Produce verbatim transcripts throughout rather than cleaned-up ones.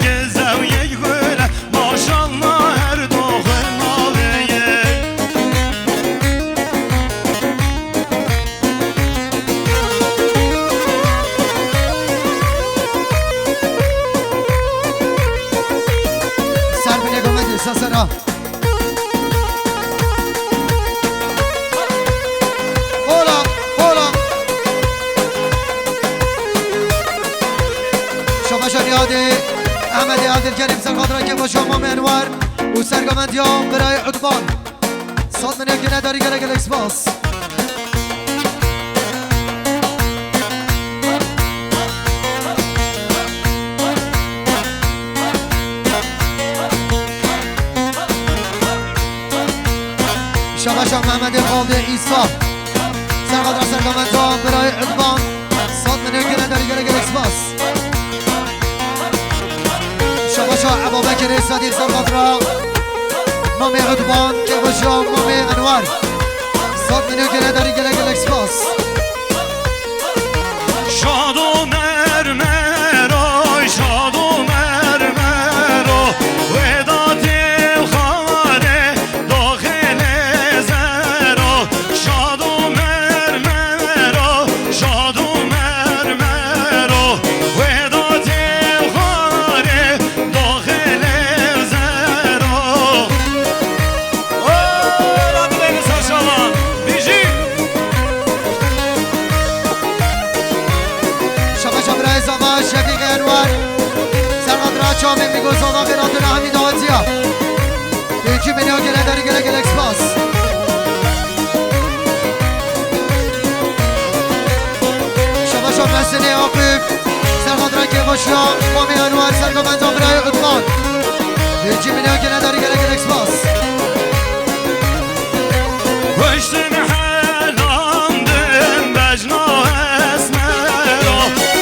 Gezewiyê gure, maşallah her doxê navê yê. Ser binê gomendê sesera. Hola, hola. Şabaşa Niyadê, Ehmedê Abdülkerim, ser xatira kêfa Şamam Enwer û sergomendiya birayê Utman. Sed milyon gene darî, gelek gelek spas. Şabaşa Mehmedê Xaldê Îsa. Serqadra serqamenta birayê Utman. Sed milyon gene darî, gelek gelek spas. Şabaşa Ebabekirê Sedîq, serqadra Mamê Utman, kêfa Şamamê Enwer. Sed milyon gene darî, gelek gelek spas. Şado mermero, şado mermero, wê datê xwarê doxê lê zero. Şado mermero, şado mermero, wê datê xwarê doxê lê zero. Ora dibê li ser şavan. Bijî. Şabaşa birayê Zava, Şefîq Enwer. Serqadra Çamê Mîgo Zava, xêratina hemî dawetiya. Pêncî milyon gele darî, gelek gelek spas. Şabaşa Mesinê Aqif. Serqadra kêfa Şamamê Enwer, serqamenta birayê Utman. Pêncî milyon gele darî, gelek gelek spas. Kuştim helandim bejna esmero.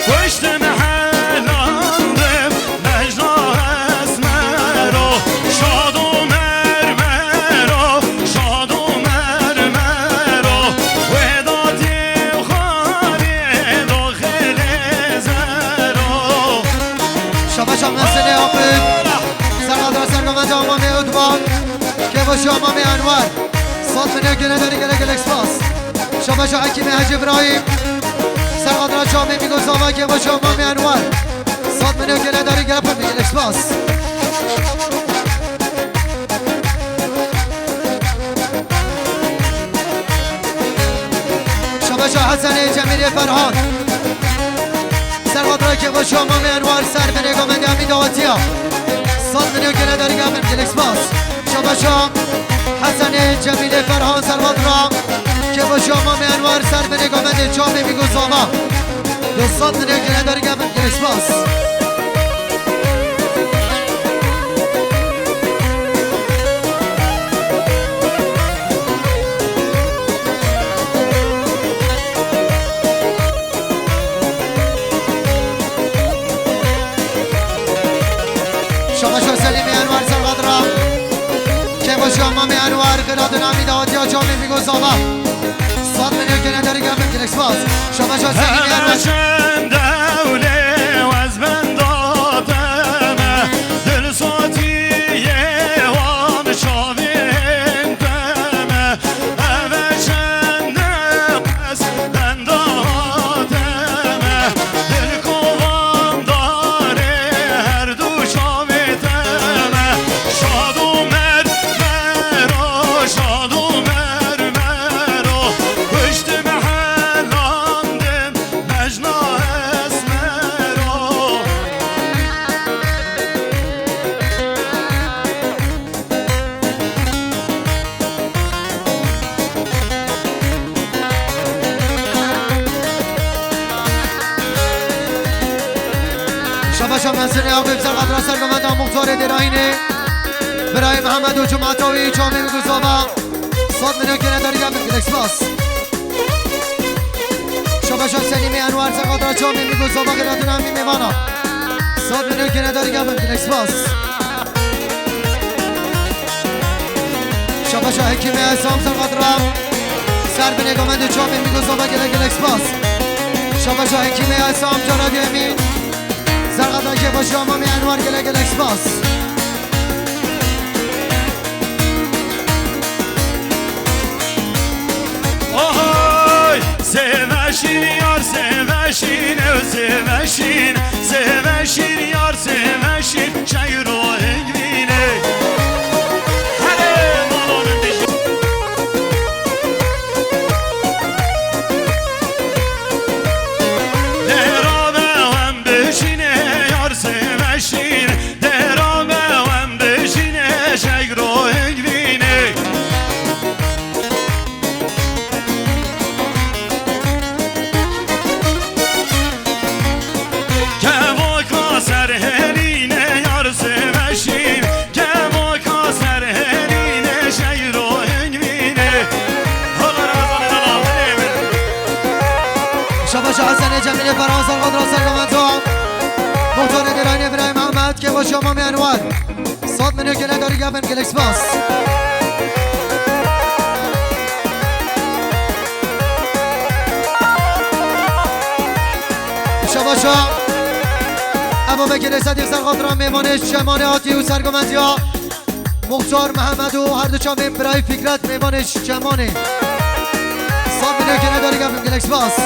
Kuştim helandim bejna esmero. Şado mermero, şado mermero. Wê datê xwarê doxê lê zero. Şabaşa Mesinê Aqif. Serqadra serqamenta Mamê Utman. Kêfa Şamamê Enwer. Sed milyon gene darî, gelek gelek spas. Şabaşa Hekîmê Hecî Îbrahîm. Serqadra Çamê Mîgo Zava, kêfa Şamamê Enwer. Sed milyon gene darî, gelek gelek spas. Şabaşa Hesenê Cemîlê Ferhan. Serqadra kêfa Şamamê Enwer, ser binê gomendê hemî dawetiya. Sed milyon gele darî, gelek spas. Şabaşa Hesenê Cemîlê Ferhan, serqadra kêfa Şamamê Enwer, ser binê gomendê Çamê Mîgo Zava. Du sed milyon gele darî, gelek spas. Şabaşa Selîmê Enwer, serqadra kêfa Şamamê Enwer, xêratina hemî dawetiya Çamê Mîgo Zava. Sed milyon gene darî, gelek spas. Şabaşa Selîmê Enwer. Çend ewlê wez benda te me, dil sotiyê wan çavên te me. Eve çend wez benda te me, dil kovan darê her du çavê te me. Şado mermero, şado mermero, kuştim helandim bejna esmero. Şabaşa Mesinê Aqif, serqadra serqamenta muxtarê Dêrayînê. Birayê Mihemed û Cumata wî Çamê Mîgo Zava. Sed milyon gene darî, gelek spas. Şabaşa Selîmê Enwer, serqadra Çamê Mîgo Zava, xêratina hemî mêvana. Sed milyon gene darî, gelek spas. Şabaşa Hekîmê Esam, serqadra ser binê gomendê Çamê Mîgo Zava, gelek gelek spas. Şabaşa Hekîmê Esam, cara duyemî. Serqadra kêfa Şamamê Enwer. Gelek gelek spas. Ohoy! Zêveşîn yar zêveşîn ew zêveşîn, zêveşîn yar zêveşîn, şehro hingvînê. Hele mala min dijî. Dera be em bijîne yar zêveşîn, dera be em bijîne şehro hingvînê. Kevoka serherîne yar zêveşîn, kevoka serherîne şehro hingvînê. Hala Ramazanê de lafê min. Şabaş Hesenê Cemîlê Ferhan Serqadra Sergamento. Muxtarê Dêrayînê Birayê Mehmet, Kevoşa Mamê Enwer. Sat milyon gele darî gevin, gelek spas. Şabaşa. Ema vekirê Sedîq Serqadra mêvanê Çemanê hatî û sergomendiya Muxtar Mehmed û her du çavên birayê Fikret mêvanê Çemanê. Sat milyon gele darî gevin, gelek spas.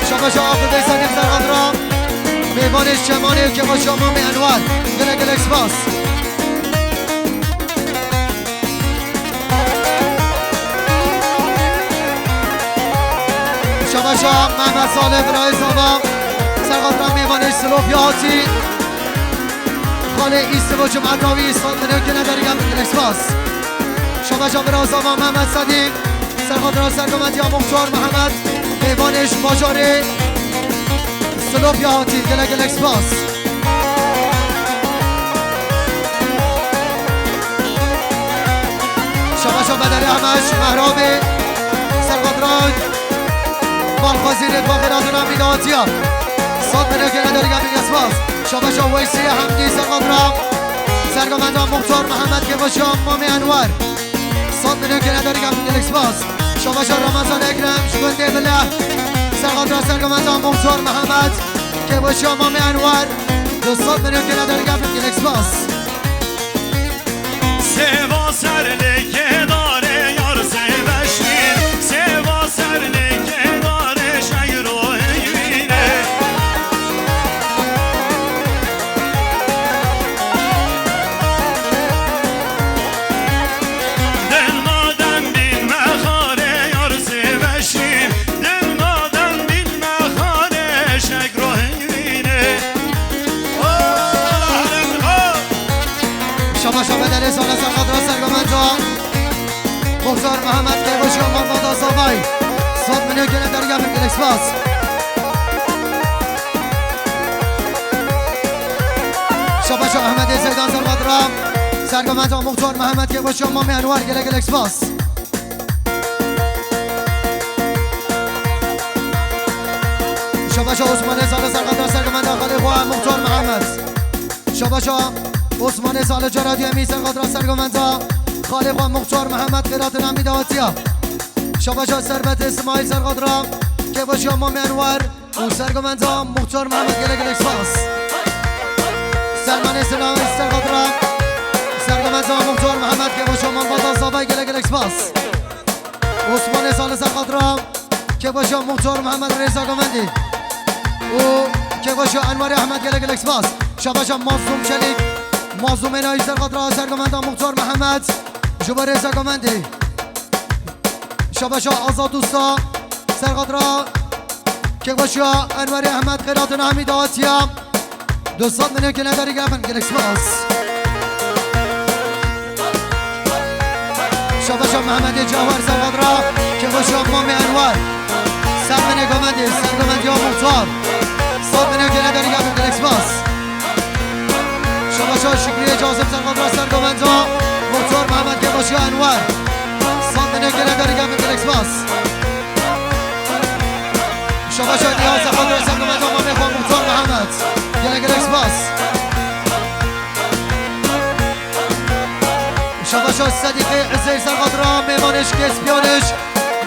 Şabaşa Aqil Bey Sedîq Serqadra. Mêvanê ji Çemanê û Kevoşa Mamê Enwer. Gelek gelek spas. Şabaşa Mehmet Salih birayê Zava. Serqadra mêvanê ji Silopya hatî. Xalê Îsif û Cum'etawî sat milyon gele derî gevin, gelek spas. Şabaşa bira Zava Mehmet Sedîq. Serqadra sergomendiya Muxtar Mehmet. Mêvanê ji bajarê Silopya hatî, gelek gelek spas. Şabaşa Bedelê Ehmed ji Mehrabê, serqadra Balxwezîrê Baxê Raduna Mîdatiya. Sat milyon gele derî gevin, gelek spas. Şabaşa Weysî Hemdî serqadra sergomenda Muxtar Mehmed Kevoşa Mamê Enwer. Sat milyon gele derî gevin, gelek spas. Şabaşa Ramazan Ekrem ji gundê Bile. Serqadra sergomenda Muxtar Mehmed. Kevoşa Mamê Enwer. Du sat milyon gele derî gevin, gelek spas. Sêva ser lêkê dare yar zêveşîn. Sêva ser lêkê dare şehro hingvînê. Dil madem bîn me xare yar zêveşîn, dil madem bîn me xare şehro hingvînê. Şabaşa Bedelê Sale Serqadra sergomenda Muxtar Mehmet Kevoşa Mamada Zavay. Sat milyon gele derî gevin, gelek spas. Şabaşa Ehmedê Zeydan Serqadra sergomenda Muxtar Mehmet Kevoşa Mamê Enwer, gelek gelek spas. Şabaşa Osmanê Salih serqadra sergomenda xalê xwe Muxtar Mehmet. Şabaşa Osmanê Salih cara duyemî serqadra sergomenda xalê xwe Muxtar Mehmet, Xêratina Mîdatiya. Şabaşa Serbetê Simayîl serqadra Kevoşa Mamê Enwer. û sergomenda Muxtar Mehmet, gelek gelek spas. Selmanê Sinan serqadra sergomenda Muxtar Mehmet Kevoşa Mamada Zavay, gelek gelek spas. Osmanê Salih serqadra Kevoşa Muxtar Mehmet Rêza Govendî û Kevoşa Enwarê Ehmed, gelek gelek spas. Şabaşa Mazlûm Çelîk, Mazlûmê Nayî serqadra sergomenda Muxtar Mehmet ji bo Rêza Govendî. Şabaşa Azad Usta, serqadra Kevoşa Enwerê Ehmed, Xêratina Hemî dawetiya. Du sed milyon gele derî gevin, gelek spas. Şabaşa Mehmedê Cewher, serqadra Kevoşa Mamê Enwer. Sermenê Govendê, sergomendiya Muxtar. Sed milyon gele derî gevin, gelek spas. Şabaşa Şükriyê Cazim, serqadra sergomenda Muxtar Mehmed Kevoşa Enwer. Sed milyon gele derî gevin, gelek spas. Şabaşa Niyaz, serqadra sergomenda Mamê xwe Muxtar Mehmed. Gelek gelek spas. Şabaşa Sedîqê Izeyr, serqadra mêvanê ji Kespiyaniş,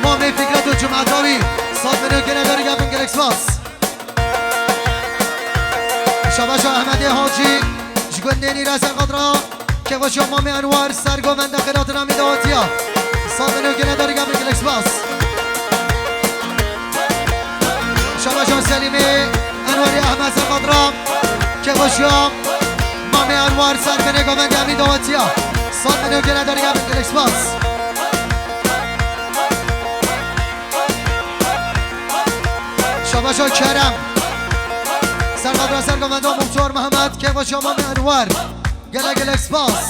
Mamê Fikret û Cum'etawî. Sed milyon gele derî gevin, gelek spas. Şabaşa Ehmedê Hacî, ji gundê Nîra Serqadra, kêfa şiya Mamê Enwer, ser govenda xêratina mî dawetiya. Saz û newkene derî gel bin, gelek spas. Şabaşa Selîmê Enwerê Ehmed Serqadra, kêfa şiya Mamê Enwer, ser binê govenda mî dawetiya. Saz û newkene derî gel bin, gelek spas. Şabaşa Kerem. Serqadra ser govenda Muxtar Mehmet, kêfa şiya Mamê Enwer. Gelek gelek spas.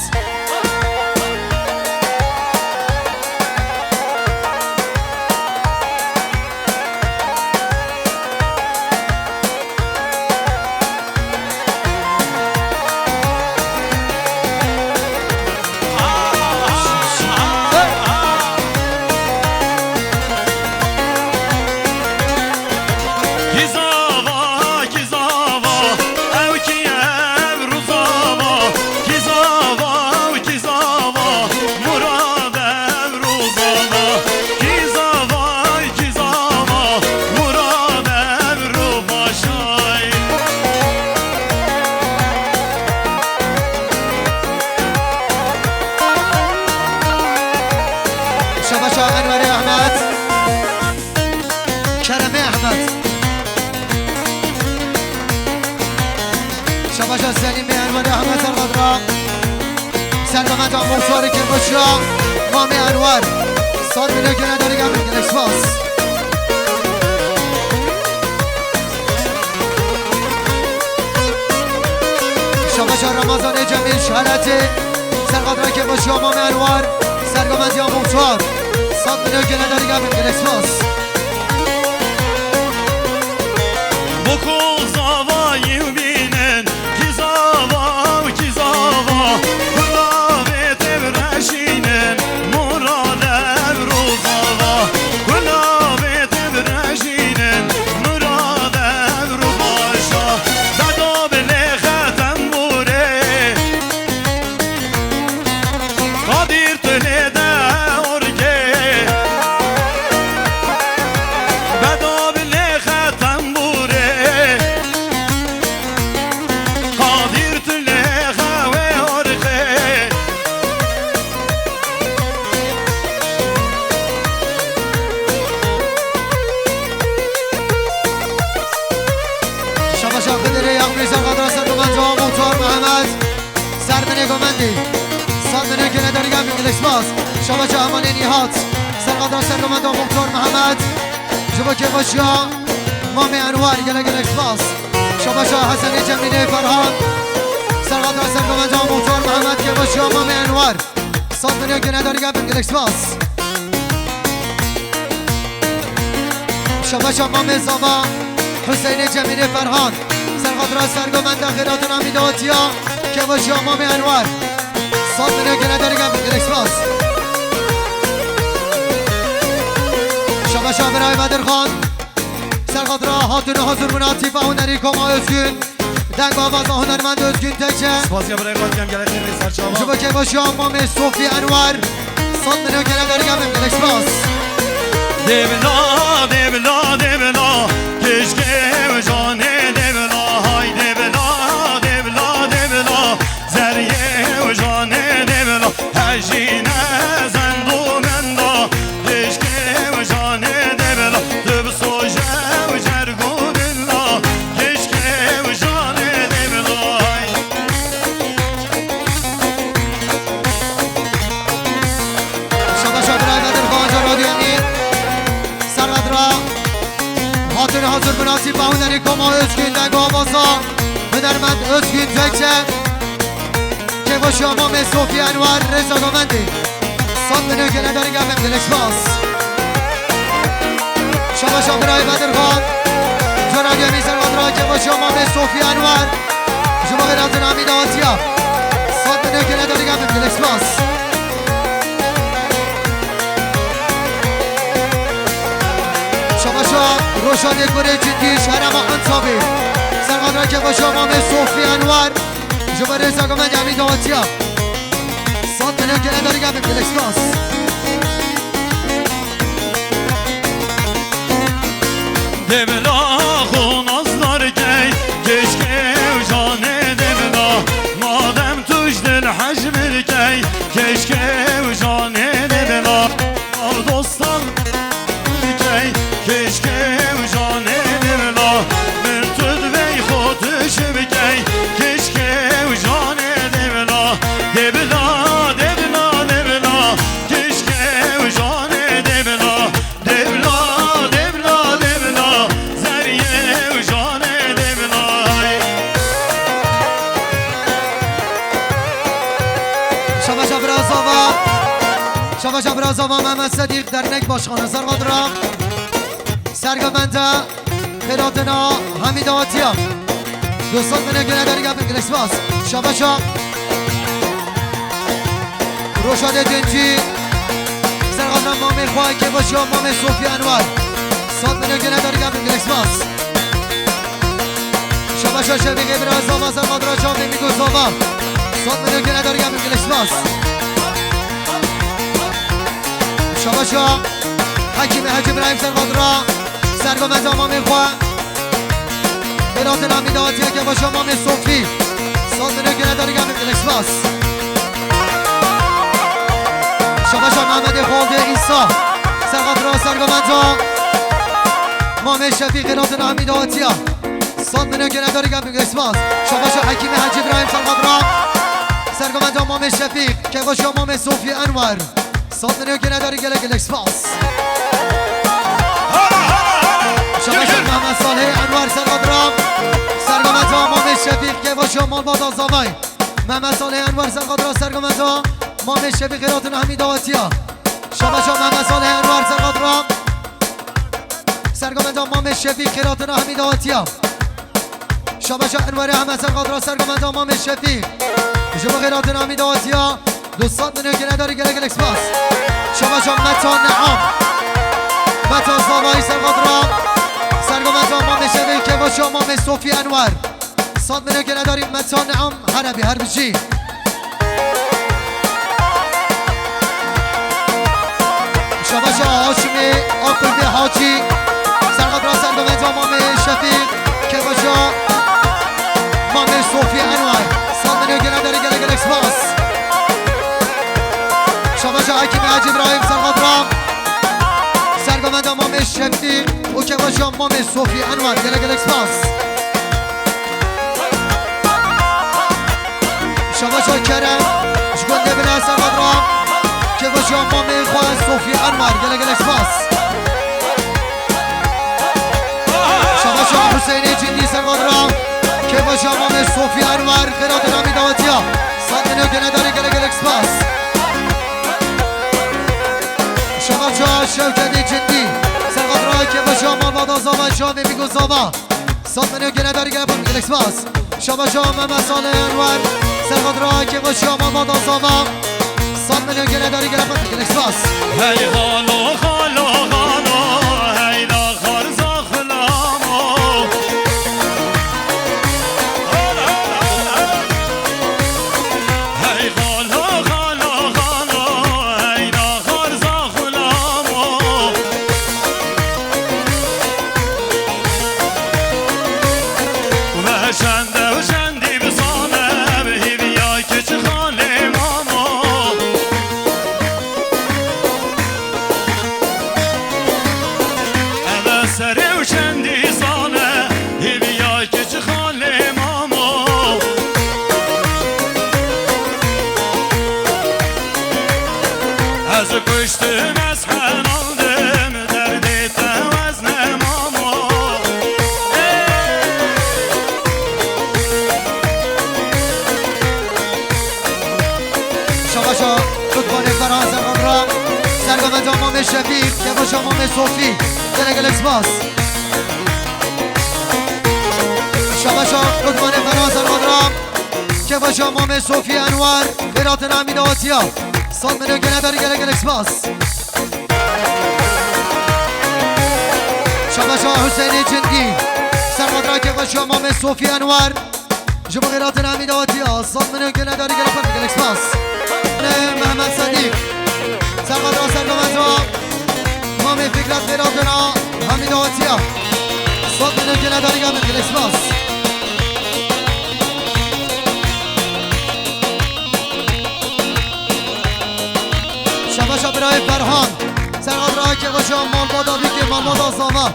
Kî zava, kî zava, ew kî ev rûzava, kî zava, ew kî zava, Murad ev rûzava, kî zava, kî zava, Murad ev rû başay. Şabaşa Enwerê Ehmed. Keremê Ehmed. Şabaşa Selîmê Enwerê Ehmed Serqadra. Serqameta Muxtarê kêfa şiya Mamê Enwer. Saz û newkene derî gel bin, gelek spas. Şabaşa Ramazanê Cemîl Şaletê. Serqadra kêfa şiya Mamê Enwer. Serqameta Muxtar. Saz û newkene derî gel bin, gelek spas. Boko zavayî bînin, kî zava û kî zava, Murad ev rû başay. Murad ev rûzava, Murad ev rû başa. Bedo bilê xetem bûrê, Qadir tu lê de orkê. Bedo bilê xetem bûrê, Qadir tu lê xewê orkê. Şabaşa Xidirê Yaqûbî Serqadra ser govenda Muxtar Mehmet. Ser binê govendê. Saz û newkene derî gel bin, gelek spas. Şabaşa Emanê Nîhat. Serqadra ser govenda Muxtar Mehmet. Ji bo kêfa şiya Mamê Enwer, gelek gelek spas. Şabaşa Hesenê Cemîlê Ferhan. Serqadra ser govenda Muxtar Mehmet, kêfa şiya Mamê Enwer. Saz û newkene derî gel bin, gelek spas. Şabaşa Mamê Zava, Huseynê Cemîlê Ferhan. Serqadra ser govenda xêratina mî dawetiya, kêfa şiya Mamê Enwer. Saz û newkene derî gel bin, gelek spas. Şabaşa birayê Bedirxan. Serqadra hatûnê hazir bûna tîpa hunerî Koma Özgün. Deng û avaza hunermend Özgün Tekçe. Spasiya birayê Fatih em, gelek xêr ve serçava. Ji bo kêfa şiya Mamê Sofî Enwer. Saz û newkene derî gel bin, gelek spas. Devla, devla, devla, keşke û canê devla, hay devla, devla, devla, zerrê û canê devla, hejîne zendû menda, keşke û canê devla, tu bi soje û cerg û dilla, keşke û canê devla. Şabaşa birayê Bedirxan, cara duyemî. Serqadra hatûnê hazir bûna tîpa hunerî Koma Özgün, deng û avaza hunermend Özgün Tekçe. Kêfa şiya Mamê Sofî Enwer, rêza govendê. Saz û newkene derî gel bin, gelek spas. Şabaşa birayê Bedirxan. Cara duyemî Serqadra, kêfa şiya Mamê Sofî Enwer. Ji bo xêratina mî dawetiya. Saz û newkene derî gel bin, gelek spas. Şabaşa Roşanê Kurê Cindî, şerema Ensabê. Serqadra kêfa şiya Mamê Sofî Enwer. Ji bo rêza govenda mî dawetiya. Saz û newkene derî gel bin, gelek spas. Devla xwe nazdar key, keşke û Şabaşa bira zava Mehmet Sedîq, dernek başkanı Servadra. Sergomenda xêratina hemî dawetiya. Dostan min ê gunedarî gelin gelek spas. Şabaşa. Roşadê Cencî. Servadra mamê xwe kêvaşiya mamê Sofî Enwer. Sat min ê gunedarî gelin gelek spas. Şabaşa Şevîqê bira zava Servadra çavê Mîgo zava. Sat min ê gunedarî gelin gelek spas. Şabaşa Hekîmê Hecî Îbrahîm Servadra, sergomenda mamê xwe. Xêratina hemî dawetiya kêvaşiya mamê Sofî. Sat min ê gunedarî gelin gelek spas. Şabaşa Mehmedê Xaldê Îsa, Servadra sergomenda mamê Şefîq, xêratina hemî dawetiya. Sat min ê gunedarî gelin gelek spas. Şabaşa Hekîmê Hecî Îbrahîm Servadra, sergomenda mamê Şefîq, kêvaşiya mamê Sofî Enwer. Sat min ê gunedarî gelek gelek spas. Şabaşa Mehmet Salihê Enwer Servadra, sergomenda mamê Şefîq, kêvaşiya malbata zavay. Mehmet Salihê Enwer Servadra, sergomenda mamê Şefîq, xêratina hemî dawetiya. Şabaşa Mehmet Salihê Enwer Servadra, sergomenda mamê Şefîq, xêratina hemî dawetiya. Şabaşa Enwerê Ehmed Servadra, sergomenda mamê Şefîq. Ji bo xêratina hemî dawetiya, du sed min ê gunedarî gelek gelek spas. Şabaşa Meta Neam. Meta Zavayî Servadra, sergomenda mamê Şefîq, kêvaşiya mamê Sofî Enwer. Sat min ê gunedarî Meta Neam, here bî, her bijî. Şabaşa Haşimê Akilbê Hacî, servadra sergomenda mamê Şefîq, kêvaşa mamê Sofî Enwer. Sat min ê gunedarî gelek gelek spas. Şabaşa Hekîmê Hecî Îbrahîm, servadra sergomenda mamê Şefîq û kêvaşa mamê Sofî Enwer, gelek gelek spas. Şabaşa Kerem, ji gundê Bila Servadra, kêvaşiya mamê xwe Sofî Enwer, gelek gelek spas. Şabaşa Hüseynê Cindî Servadra, kêvaşiya mamê Sofî Enwer, xêratina hemî dawetiya. Sat min ê gunedarî gelek gelek spas. Şabaşa Şevketê Cindî Servadra, kêvaşiya malbata zava, çavê Mîgo zava. Sat min ê gunedarî gelek gelek spas. Şabaşa Mehmet Salih Enwer, servadra kêvaşiya malbata zava. Sat min ê gunedarî gelek gelek spas. Hey xalo, xalo, xalo, hey daxar zaxlamo. Hey xalo, xalo, xalo, hey daxar zaxlamo. Ve şende û şendî bizane, bi hîviya kiç xalê mamo. Eve serê û şendî zane, hîviya kiç xalê mamo. Ez kuştim, ez helaldim, derdê te wezne mamo. Şabaşa Rutbanê Ferhan Servan ra, sergometa Mamê Şefîq, kêvaşa Mamê Sofî, gelek gelek spas. Şabaşa Rutbanê Ferhan Servan ra, kêvaşa Mamê Sofî Enwer, xêratina hemî dawetiya. Sat min ê gunedarî gelek gelek spas. Şabaşa Hüseyinê Cindî, servadra kêvaşa Mamê Sofî Enwer. Ji bo xêratina hemî dawetiya. Sat min ê gunedarî gelek gelek spas. Mehmet Sedîq, servadra sergometa Mamê Fikret, xêratina hemî dawetiya. Sat min ê gunedarî gelek gelek spas. Şabaşa birayê Ferhan. Servadra kêvaşa malbata Bîkê, malbata Zava.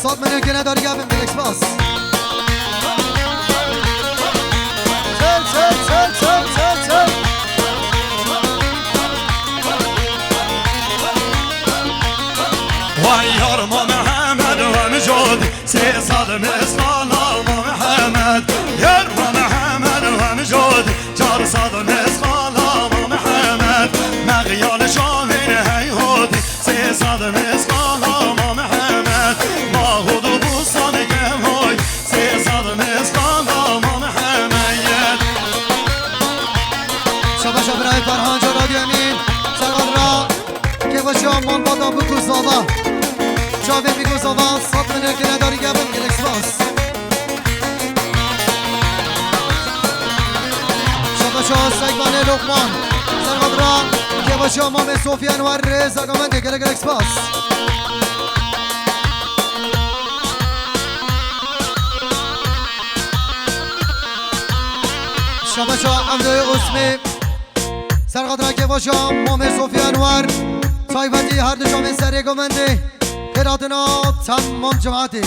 Sat min ê gunedarî gelek gelek spas. Çal, çal, çal. Vay yar ma Mehmed ve Micod. Sê sed misqala ma Mihemed, yer ma Mihemed ve Micod, çar sed misqala ma Mihemed, mexya Çavê Mîgo Zava, sed milyon guhdarî, gelek spas. Şabaşa Seymanê Lokman, serhadra kêvaşa Mamê Sofî Enwer, rêza gamendê, gelek gelek spas. Şabaşa Evdoyê Osmê, serhadra kêvaşa Mamê Sofî Enwer, taybetî her du çavên serê gamendê, xêratina temam cemaetê.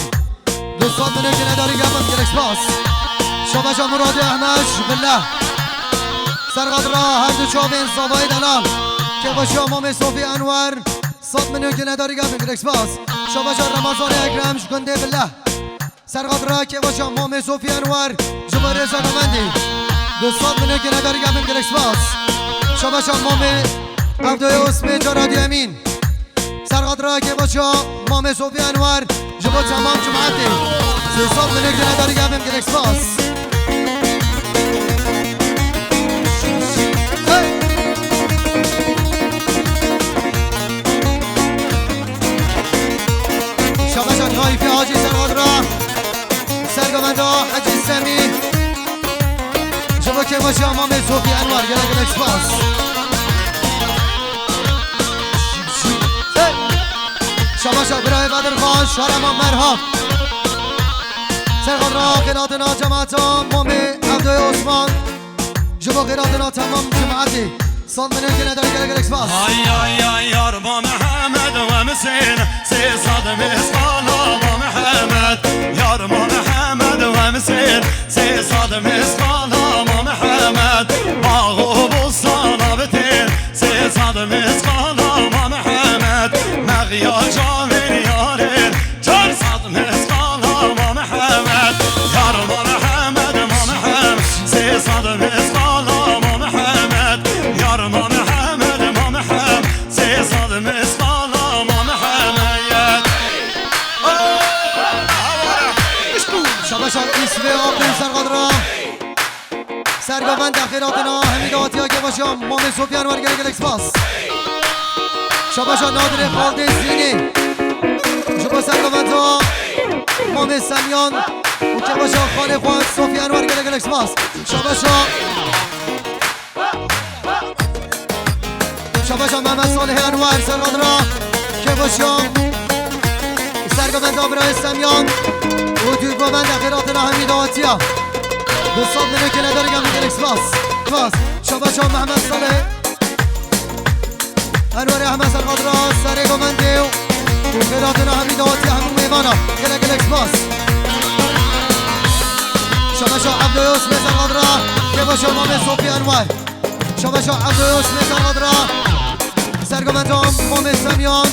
Du sed milyon guhdarî, gelek spas. Şabaşa Muradê Ehmed ji Bile. Serhadra her du çavên Zavayê Delal, kêvaşa Mamê Sofî Enwer, sed milyon guhdarî, gelek spas. Şabaşa Remezanê Ekrem ji gundê Bile. Serhadra kêvaşa Mamê Sofî Enwer, ji bo rêza gamendê. Du sed milyon guhdarî, gelek spas. Şabaşa Mamê Evdoyê Osmê, cara duyemîn. Serhadra kêvaşa Mamê Sofî Enwer, ji bo temam cemaetê. Sê sed milyon guhdarî, gelek spas. Hey! Şabaşa Naîfê Hacî, serhadra sergovenda Hecî Semî, ji bo kêvaşa Mamê Sofî Enwer, gelek gelek spas. Hey! Şabaşa birayê Bedirxan, şarema Merhab. Serhadra xêratina cemaeta Mamê Evdoyê Osman, ji bo xêratina temam cemaetê. Sed milyon guhdarî, gelek gelek spas. Ay, ay, ay, yar ma Mihemed we misên, sê sed misqala ma Mihemed. Yar ma Mihemed we misên, sê sed misqala ma Mihemed. Bax û bostana bitên, sê sed misqala ma Mihemed. Mexiya çavên yarên, çar sed misqala ma Mihemed. Yar ma Mihemed, ma Mihemed. Sê sed misqala ma Mihemed. Yar ma Mihemed, ma Mihemed. Sê sed misqala ma Mihemed. Oh! Şabaşa Îsvê Aqil, serhadra sergovenda xêratina hemî dawetiya kêvaşa Mamê Sofî Enwer, gelek gelek spas. Şabaşa Nadirê Xaldê Zînê, ji bo sergovenda Mamê Semyan û kêvaşa xalê xwe Sofî Enwer, gelek gelek spas. Şabaşa Şabaşa Mehmet Salih Enwer, serhadra kêvaşa sergovenda birayê Semyan û dûrgovenda xêratina hemî dawetiya. Du sed milyon guhdarî, gelek spas. Spas. Şabaşa Mehmet Salih Enwer Ehmed, serhadra serê govendê û xêratina hemî dawetiya hemû mêvana. Gelek gelek spas. Şabaşa Evdoyê Osmê, serhadra kêvaşa Mamê Sofî Enwer. Şabaşa Evdoyê Osmê, serhadra sergovenda Mamê Semyan,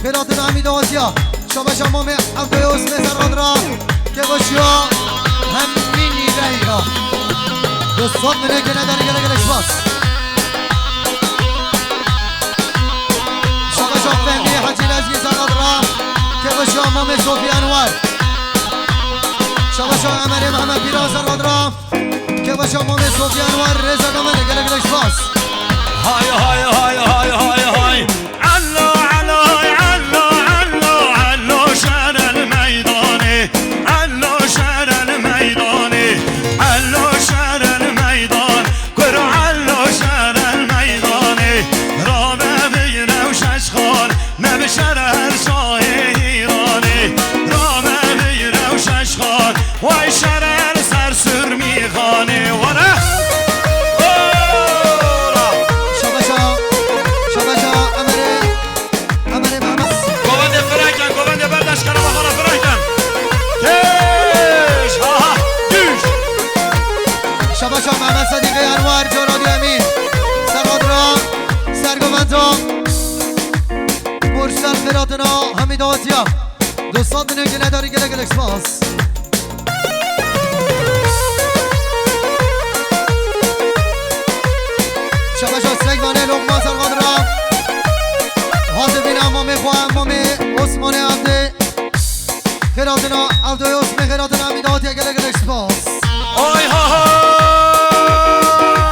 xêratina hemî dawetiya. Şabaşa Mamê Evdoyê Osmê, serhadra kêvaşiya hemî nîveyra. Du sed milyon guhdarî, gelek gelek spas. Şabaşa Fehmî Hecî Lezgî, serhadra kêvaşiya Mamê Sofî Enwer. Şabaşa Emerê Mehmet Pîran, serhadra kêvaşa Mamê Sofî Enwer, rêza gamendê, gelek gelek spas. Hay, hay, hay, hay, hay, hay. Ello, ello, ello, ello, ello şer el meydanê. Ello şer el meydanê. Ello şer el meydan. Kur ello şer el meydanê. Rabe bî Rewşeş Xan. Me bi şer el şahê Îranê. Rabe bî Rewşeş Xan. Way şer el ser Sirmîxanê were. Ola! Şabaşa, şabaşa, Emerê, Emerê Mehmet. Govendê fireh ken, govendê berdaş kere, xwe re fireh ken. Kêş, ha, ha, düş. Şabaşa Mehmet Sedîqê Enwer, cara duyemî. Serhadra, sergovenda Mursel, xêratina hemî dawetiya. Du sed milyon guhdarî, gelek gelek spas. Şabaşa Seymanê Lokman, serhadra hazirîna Mamê xwe, Mamê Osmanê Evdê. Xêratina Evdoyê Osmê, xêratina hemî dawetiya, gelek gelek spas. Ay ha ha.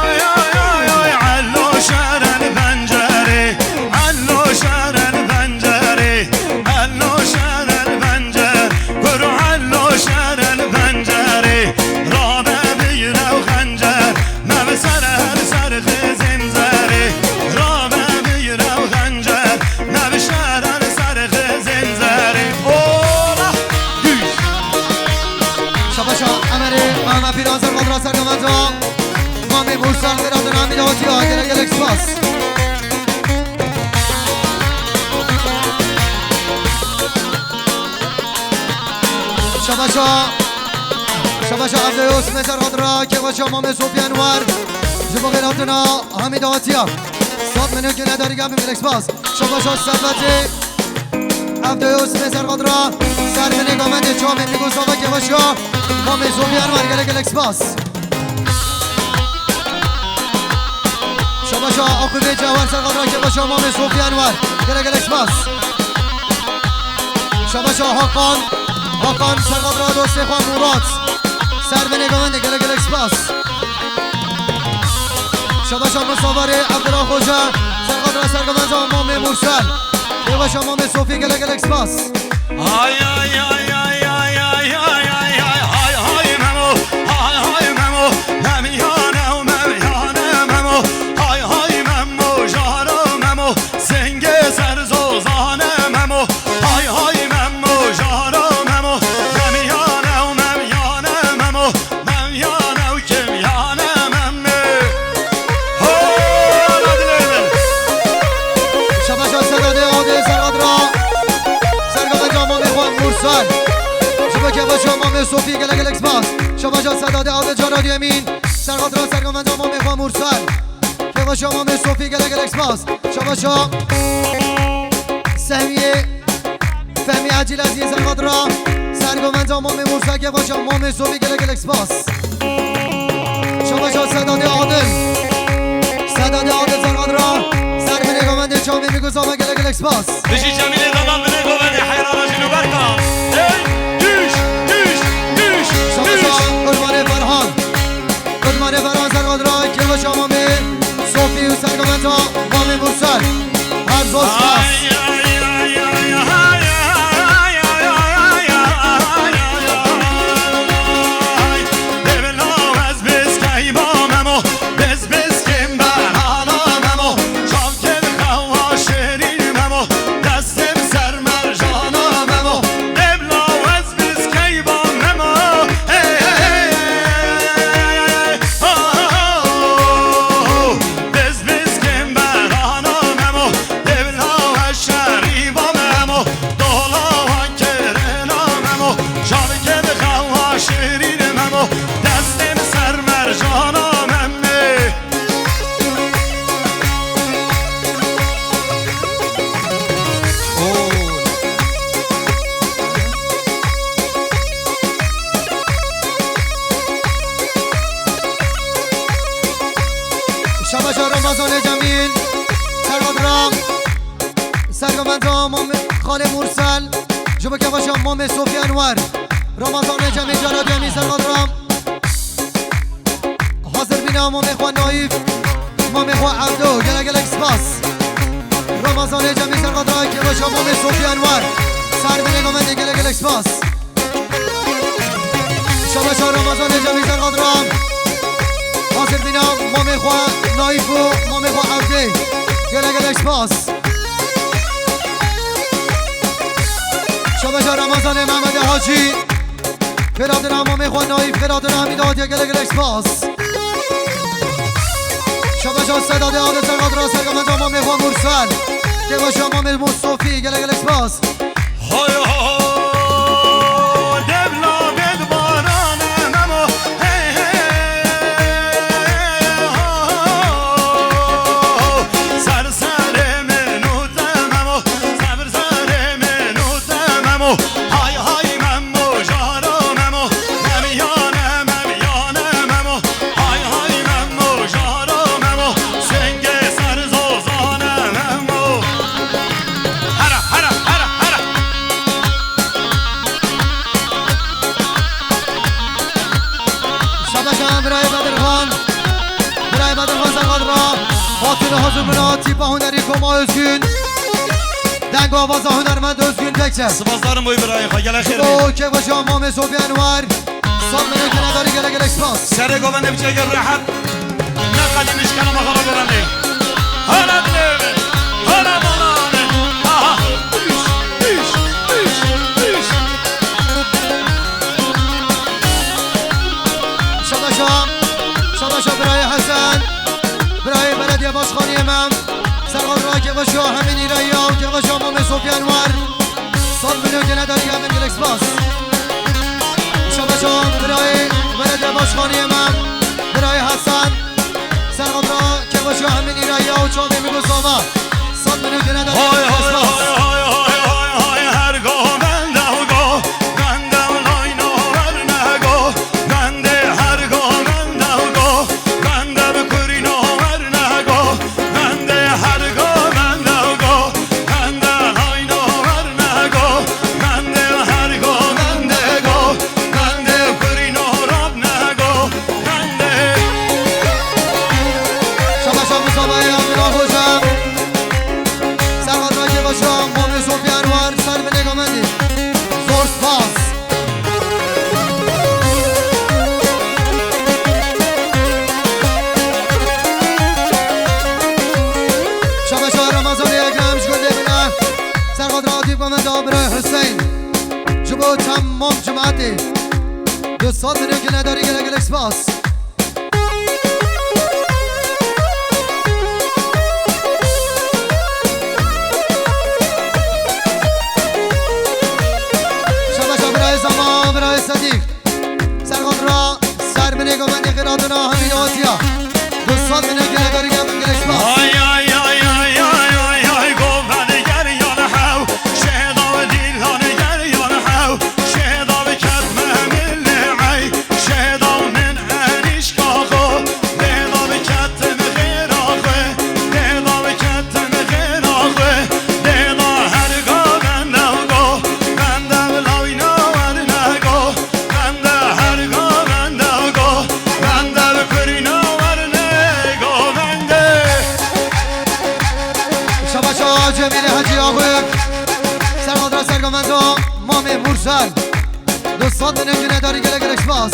Ay, ay, ay, ay, ello şer el pencerê, ello şer el pencerê. Ana pîran ser qadra serkevenda Mamê Mursel, Xêrat Emîn Hatiya, gelek gelek spas. Şabaşa, şabaşa Evde Yosmê ser qadra, kêvaşa Mamê Sofî Enwer, ji bo xêratina Hamîd Hatiya. Sat menê kene derî gelek spas. Şabaşa Servetê. Evde Yosmê ser qadra, ser menê gamendê çavê Mîgo Sava kêvaşa Mamê Sofî Enwer, gelek gelek spas. Şabaşa Akuvê Cewher ser qadra kêvaşa Mamê Sofî Enwer, gelek gelek spas. Şabaşa Hakan, Hakan ser qadra dostê xwe Murat, ser menê gamendê, gelek gelek spas. Şabaşa Mustafarê Evdira Xoca, ser qadra serkevenda Mamê Mursel, kêvaşa Mamê Sofî, gelek gelek spas. Hay hay hay hay hay hay hay hay hay hay hay Memo, hay hay Memo, Mem yane û Mem yane Memo, hay hay Memo, jara Memo, sengê ser zozane Memo, hay hay Memo, jara Memo, Mem yane û Mem yane Memo. Mem yane û kim yane Mem mi? Hora dilê min. Şabaşa Sedadê Adê ser qadra. Serkevenda Mamê xwe Mursal. Ji bo kêvaşa Mamê Sofî, gelek gelek spas. Şabaşa Sedadê Adê cara duyemîn. Ser qadra serkevenda Mamê xwe Mursal. Kêvaşa Mamê Sofî, gelek gelek spas. Şabaşa Sehmiyê. Fehmî Ecîl Ezîz ser qadra. Serkevenda Mamê Mursel, kêvaşa Mamê Sofî, gelek gelek spas. Şabaşa Sedadê Adil. Sedadê Adil ser qadra. Ser binê govendê çavê Mîgo Sava, gelek gelek spas. Bijî Cemîlê dema binê govendê heyrana jî li ber ka. Hey, düş, düş, düş, şabaşa düş. Kurbanê Ferhan. Kurbanê Ferhan ser qadra, kêvaşa Mamê Sofî û serkevenda Mamê Mursel. Her zor spas. Destê min ser mercana Memo, debla wez biz keyba Memo. Hey, hey, hey, hey, hey, oh, oh, oh, oh. Biz biz kim berana Memo, debla wez şeriba Memo, dola wan kirina Memo, şavke bi xewa şirîn Memo, destê min ser mercana Memo. Şabaşa Ramazanê Cemîl, Serhat Ram, serkevenda Mamê Xalê Mursel, ji bo kêvaşa Mamê Sofî Enwer, Ramazanê Cemîl, Celaletê Emîn, Serhat Ram. Hazir bîna Mamê xwe Naîf, Mamê xwe Evdo, gelek gelek spas. Ramazanê Cemî ser qadra, kêvaşa Mamê Sofî Enwer. Ser binê govendê, gelek gelek spas. Şabaşa Ramazanê Cemî ser qadra. Hazir bîna Mamê xwe Naîf û Mamê xwe Evdê. Gelek gelek spas. Şabaşa Ramazanê Mehmedê Hacî. Xêratina Mamê xwe Naîf, xêratina Hemîd Hatiye, gelek gelek spas. Şabaşa Sedadê Adil ser qadra, serkevenda Mamê xwe Mursel. Kêvaşa Mamê Mustofî, gelek gelek spas. Hoy ho, devla bed barane Memo, hey hey, ho ho, ser serê min û te Memo, ser serê min û te Memo. Hay hay Memo, jara Memo, Mem yane, Mem yane Memo. Hay hay Memo, jara Memo, sengê ser zozane Memo. Hera, hera, hera, hera. Şabaşa birayê Bedirxan. Birayê Bedirxan Serhat Ram. Hatun hazır buna, tîpa hunerî Koma Özgün. Deng û avaza hunermend Özgün Bekçe. Spasdarim boy birayê xwe, gelek xêr bî. O kêvaşa Mamê Sofî Enwer. Sat menê kene darî, gelek gelek spas. Serê govendê biçe gel rehet. Ne qedîm iş kena maxala govendê. Hala dilê min. Hala mala min. Aha. Üş, üş, üş, üş. Şabaşa birayê Hesen, birayê belediye başkaniyê me. Serhat ra kêvaşiya hemî nîreya û kêvaşiya Mamê Sofyan war. Sed milyon gene darî hemin gelek spas. Şabaşa birayê belediye başkaniyê me, birayê Hesen. Serhat ra kêvaşiya hemî nîreya û çavê min gozava. Sed milyon gene darî hemin gelek spas. Hay hay hay hay hay hay, her go bende go, bende layno verne go, bende her go bende go, bende bi kurîno verne go, bende her go bende go, bende layno verne go, bende her go bende go, bende kurîno rabne go, bende. Şabaşa Mustafa ya, Abdullah Hoca. Serhat ra kêvaşiya Mamê Sofyan war, ser binê gamendî. Zor spas. Şabaşa Ramazanê Ekrem ji gundê Bila. Serhat ra Atîf gamenda birayê Hüseyin. Ji bo temam cemaetê. Du sed milyon gine darî, gelek gelek spas. Şabaşa birayê Zama, birayê Sedîq. Serhat ra ser binê govendê xêratina hemî hatiya. Du sed milyon gine darî, gelek gelek spas. Ay ay ay ay ay ay ay ay, govend ger yan hew, şêda dîlan ger yan hew. Şêda bi ketme milli ey, şêda min enîşka xwe, dêda bi ketim xêra xwe, dêda bi ketim xêra xwe, dêda her ga bende go, bende bi lawîna werne go, bende her ga bende go, bende bi kurîna werne go, bende. Şabaşa Cemîlê Hecî Axwe, Serhat ra sergovenda Mamê Mursel. Du sed milyon gine darî, gelek gelek spas.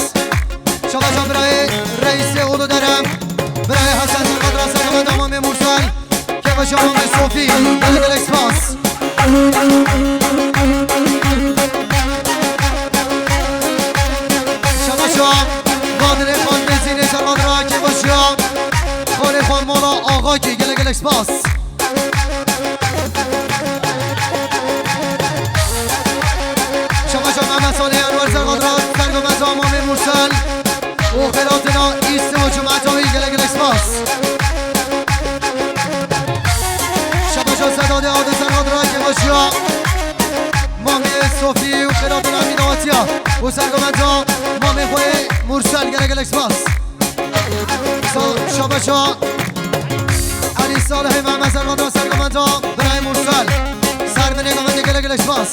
Şabaşa birayê Reîsê Ulu Derem, birayê Hesen Serhat ra sergovenda Mamê Mursel, kêvaşiya Mamê Sofî, gelek gelek spas. Şabaşa Badirê Xan Mezînê Serhat ra kêvaşiya xalê xwe Mala Axakî, gelek gelek spas. Şabaşa Mehmet Salih Enwer Serhat ra sergovenda Mamê Mursel û xêratina îsê û cemaeta wî, gelek gelek spas. Şabaşa Sedadê Adil Serhat ra kêvaşiya Mamê Sofî û xêratina mînawetiya û sergovenda Mamê xwe Mursel, gelek gelek spas. Sa-, Şabaşa Elî Salihê Mehmet Serhat ra sergovenda birayê Mursel. Ser binê govendê, gelek gelek spas.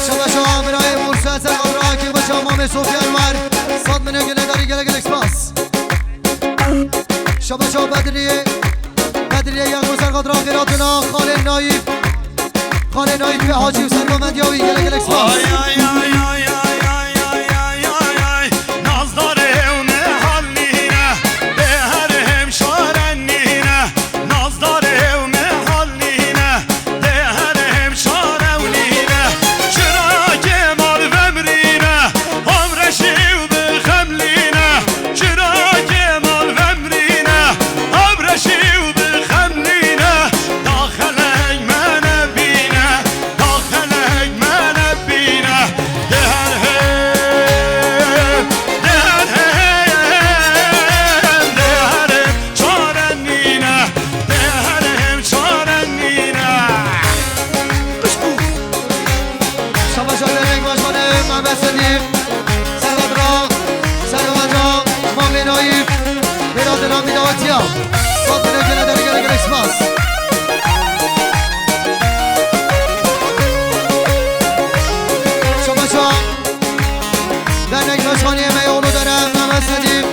Şabaşa birayê Mursel Serhat ra kêvaşiya Mamê Sofyan war. Sed milyon gine darî, gelek gelek spas. Şabaşa Bedriyê, Bedriyê Yexo Serhat ra xêratina xalê Nayîf. Xalê Nayîf ve Hacî û sergovendiya wî, gelek gelek spas. Ay, ay, ay, ay, ay, ay, ay, ay, ay, ay. Nazdarê ew me hal nîne, bê her hem şaren nîne. Nazdarê ew me hal nîne, bê her hem şaren nîne. Çira Kemal vemrîne, hamreşî û bi xem nîne. Çira Kemal vemrîne, hamreşî û bi xem nîne. Daxelek me nebîne, daxelek me nebîne. Dê her hem, dê her hem, dê her hem çare nîne, dê her hem çare nîne. Şabaşa Dernek Başkanı Mehmet Sedîq, Serhat ra, Serhat ra, Mamê Nayîf, Vedatê Ramî dawetiya. Sed milyon gele derî, gelek gelek spas. Şabaşa Dernek Başkanı Emeği Oğlu Dere, Mehmet Sedîq,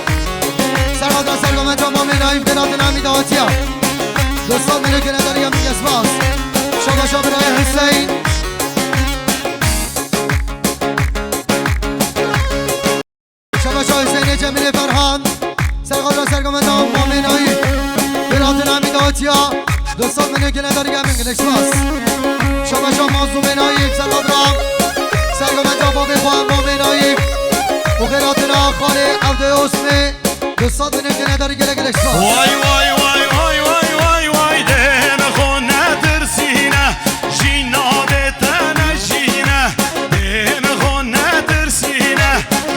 Serhat ra, Serhat ra, Mamê Nayîf, Vedatê Ramî dawetiya. Du sed milyon gele derî, gelek gelek spas. Şabaşa Birayê Hüseyin. Şabaşa Hüseyinê Cemîlê Ferhan. Serhat ra sergovenda Mamê Nayîf. Vedatê Ramî dawetiya. Du sed milyon gele derî, gelek gelek spas. Şabaşa Mazlûmê Nayîf, Serhat ra. Osmê, du sed milyon gene darî, gelek gelek spas. Vay, vay, vay, vay, vay, vay, vay, dê xwe netirsîne, jîna bê te ne jîne, dê xwe netirsîne,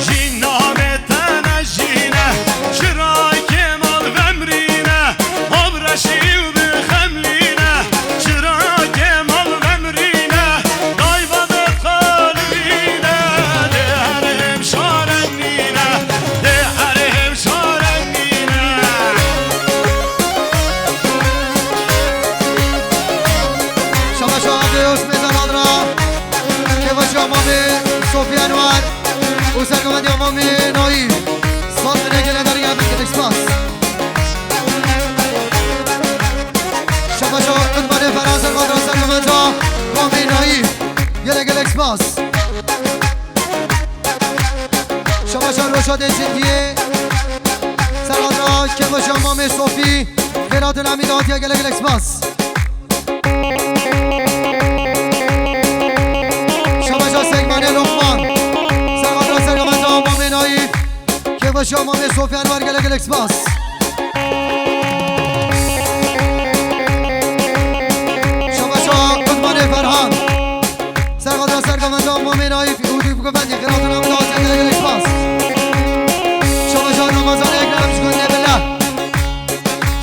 jîna bê te ne jîne, çira Kemal vemrîne, abreşî û bi xemlîne, çira Kemal vemrîne, dayva de xalibîne, dê her hem şaremnîne, dê her hem şaremnîne. Şabaş Adê Osmê Zerhadra, Kevaşa Mamê Sofî Enwer û sergovendiya Mamê Naîf. Sat binê gele derya bin gelek spas. Şabaşa Qutbanê Ferhan sergodra sergovenda Mamê Naîf. Gelek gelek spas. Şabaşa Roşadê Cindiyê. Sergodra Kevaşa Mamê Sofî. Xêratin Emî datiye, gelek gelek spas. Şabaşa Segmanê Lokman. Sergodra sergovenda Mamê Naîf. Kevaşa Mamê Sofyan var, gelek gelek spas. Şabaşa Kutmanê Ferhan. Sergodra sergovenda Mamê Naîf û dî biguvendî xêratin em datiye, gelek gelek spas. Şabaşa Ramazan Ekrem ji gundê Bila.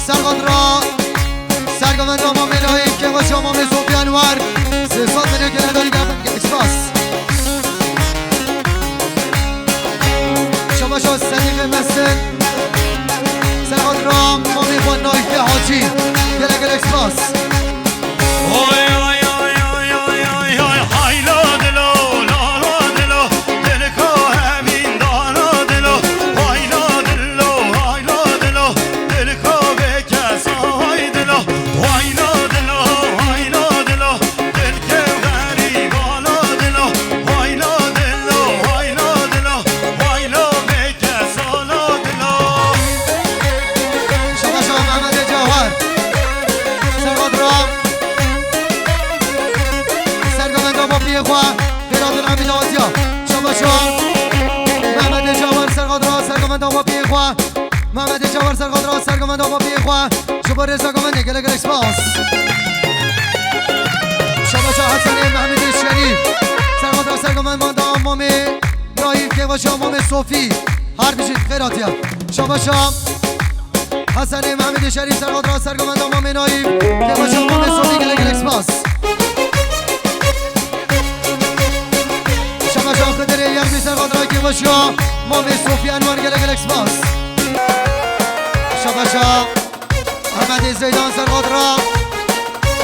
Sergodra sergovenda Mamê Naîf, Kevaşa Mamê Sofyan var. Sê sed milyon gele darî, gelek gelek spas. Şabaşa Sedîqê Mesin. Serhat Ram, Mamê xwe Naîfê Hacî. Gelek gelek spas. Oy, oy, oy, oy, oy, oy, oy, haylo dilo, lalo dilo, dilko hemîn dano dilo, haylo dilo, haylo dilo, dilko bê kes, hay dilo, haylo dilo, haylo dilo. Dilkê xerîba lo dilo, hay lo dilo, hay lo dilo, hay lo bê kesa lo dilo. Şabaşa Mehmetê Cewher. Sergodra. Sergovenda bapiyê xwe. Xêratin Emî daziya. Şabaşa Mehmetê Cewher sergodra, sergovenda bapiyê xwe. Mehmetê Cewher sergodra, sergovenda bapiyê xwe. Ji bo rêza govendê gelek gelek spas. Şabaşa Hesenê Mehmedê Şerîf. Sergodra sergovenda Mamê Naîf, Kevaşa Mamê Sofî. Her bijî xêr hatiye. Şabaşa Hesenê Mehmedê Şerîf, sergodra sergovenda Mamê Naîf, Kevaşa Mamê Sofî, gelek gelek spas. Şabaşa Xidirê Yermî, sergodra Kevaşa Mamê Sofî Enwer, gelek gelek spas. Şabaşa Ehmedê Zeydan sergodra.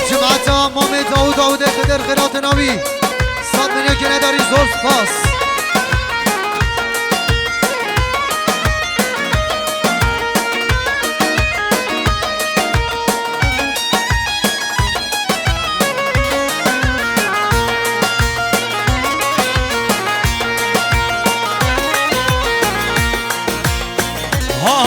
Cemaeta Mamê Dawûd Dawûdê Xidir xêratina wî. Sed milyon gele darî, zor spas. Ha,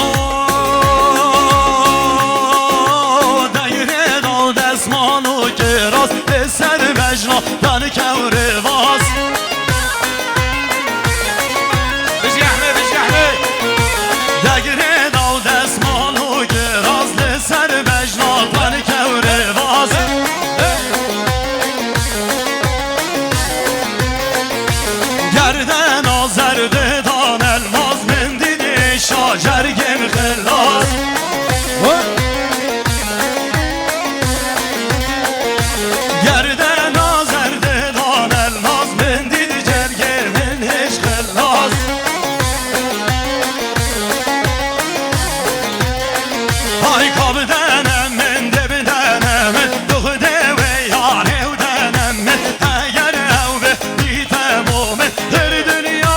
deyrê dal desman û kiraz, li ser bejna dan kewrê vaz. Bijgehne, bijgehne. Deyrê dal desman û kiraz, li ser bejna dan kewrê vaz. Gerdena zerdê dan elmaz, min dî şacergên xilas. Gerdena zerdê dan elmaz, min dî cergê min hêj xilas. Hay kabdene min, debdene min, duxdê wê yarê û dene min, eger ew bi dîte bo min, her dinya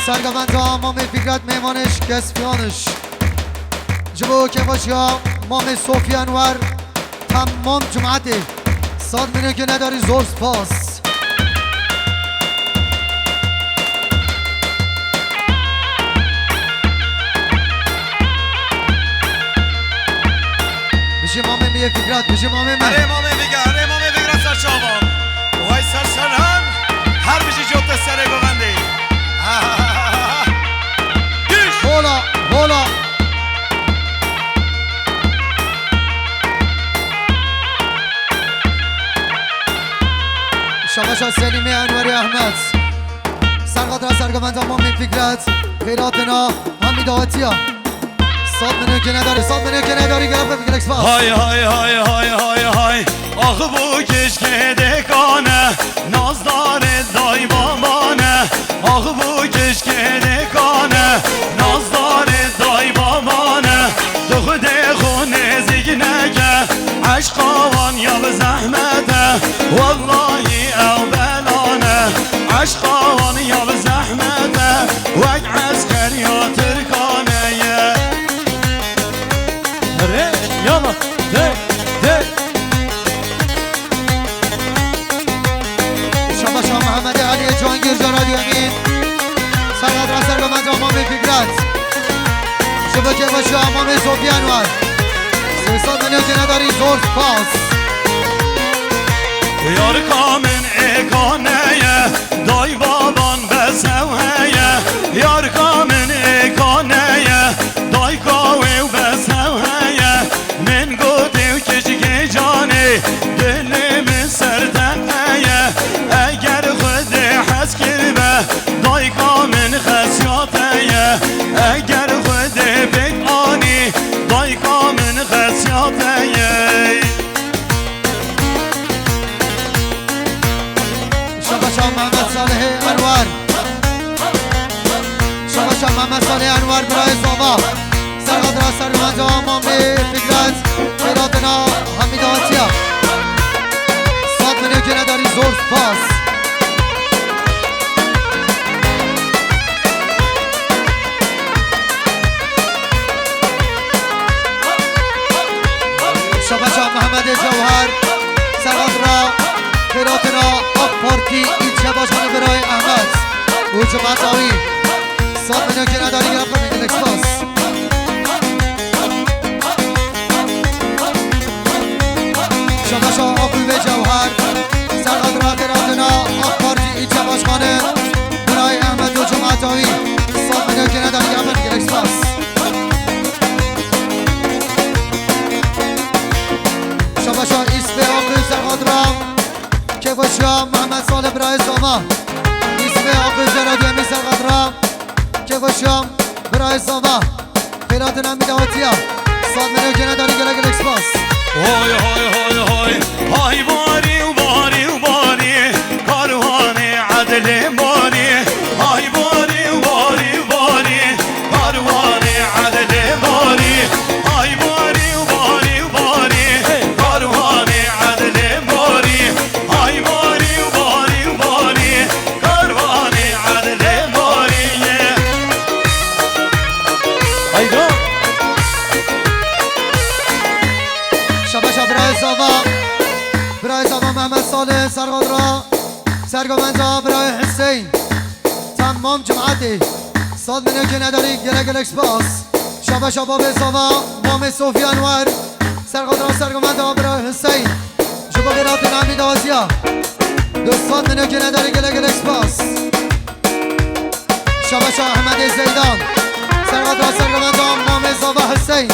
Sergomenda Mamê Fikret, mêvanê şikestpiyaniş. Ji bo kêfxweşiya Mamê Sofî Enwer, temam cimetê. Sed milyon guhnedarî, zor spas. Bijî mamê min yê Fikret, bijî mamê min. Erê mamê Fikret, erê mamê Fikret ser çavan. Way ser serhan, her bijî cote serê govendê. Düş! Hola, hola. Şabaşa Selîmê Enwerê Ehmed. Serqadra sergovenda Mamê Fikret. Xêratina hemî dawetiya. Sed milyon guhnedarî, sed milyon guhnedarî, gelek gelek spas. Hay, hay, hay, hay, hay, hay. Ax bu keşke dekane, nazdarê day babane. Ax bu keşke dekane, nazdarê day babane. Tu xwedê xwe nêzîk neke, eşqa wan ya bi zehmet e. Wellahî ew bela ne, eşqa wan ya bi zehmet e. Wek eskeriya Tirkan e ye. Re, yala, de, de. Şabaşa Mehemedê Eliyê Cihangîr, Caradî Emîn. Serqadra sergovenda Mamê Fikret. Ji bo kêfxweşiya Mamê Sofî Enwer. Sê sed milyon guhnedarî, zor spas. Yarika min êka neye, day baban bes ew heye. Yarika min êka neye, dayka wê û bes ew heye. Min gotê û keçikê canê, dilê min ser te heye. Eger Xwedê hez kiribe, dayka min xesya te ye. Eger Xwedê pêk anî, dayka min xesya te ye. Şabaşa Mehmet Salihê Enwer. Şabaşa Mehmet Salihê Enwer, birayê zava. Serqadra sergovenda Mamê Fikret. Xêratina hemî dawetiya. Sed milyon guhnedarî, zor spas. Şabaşa Mehemedê Cewher, serqadra xêratina AK Partî îlçe başkanê birayê Ehmed û cemaeta wî. Sed milyon guhnedarî, gelek gelek spas. Şabaşa Akûvê Cewher, serqadra xêratina AK Partî îlçe başkanê birayê Ehmed û cemaeta wî. Sed milyon guhnedarî, gelek gelek spas. Şabaşa Îsmê Akû, serqadra kêfxweşiya Mehmet Salih, birayê zava. Îsmê Akû, Caradî Emîn, serqadra kêfxweşiya birayê zava. Xêratina hemî dawetiya. Sed milyon guhnedarî, gelek gelek spas. Hoy, hoy, hoy, hoy. Hay barî û barî û barî, karwanê edlê barî. Hay barî û barî û barî, karwanê edlê barî. Hay barî û barî û barî, karwanê edlê barî. Hay barî û barî û barî, karwanê edlê barî ye. Hayda. Şabaşa birayê zava. Birayê zava Mehmet Salih, serqadra sergovenda birayê Hüseyin. Temam cemaetê. Sed milyon guhnedarî, gelek gelek spas. Şabaşa babê zava, Mamê Sofî Enwer. Serqadra sergovenda birayê Hüseyin. Ji bo xêratina hemî dawetiya. Du sed milyon guhnedarî, gelek gelek spas. Şabaşa Ehmedê Zeydan. Serqadra sergovenda Mamê Zava Hüseyin.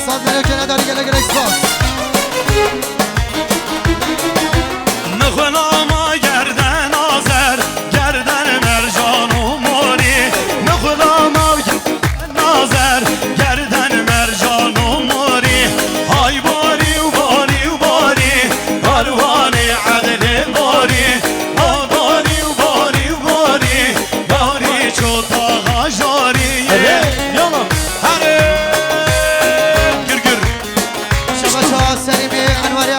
Sed milyon guhnedarî, gelek gelek spas. Mixulama gerden azer, gerden mercan û morî. Mixulama gerden azer, gerden mercan û morî. Hay barî û barî û barî, karwanê edlê barî. Hay barî û barî û barî, barî ço taxa jarî. Erê, yala. Herê, gir gir. Şabaşa Selîmê Enwerê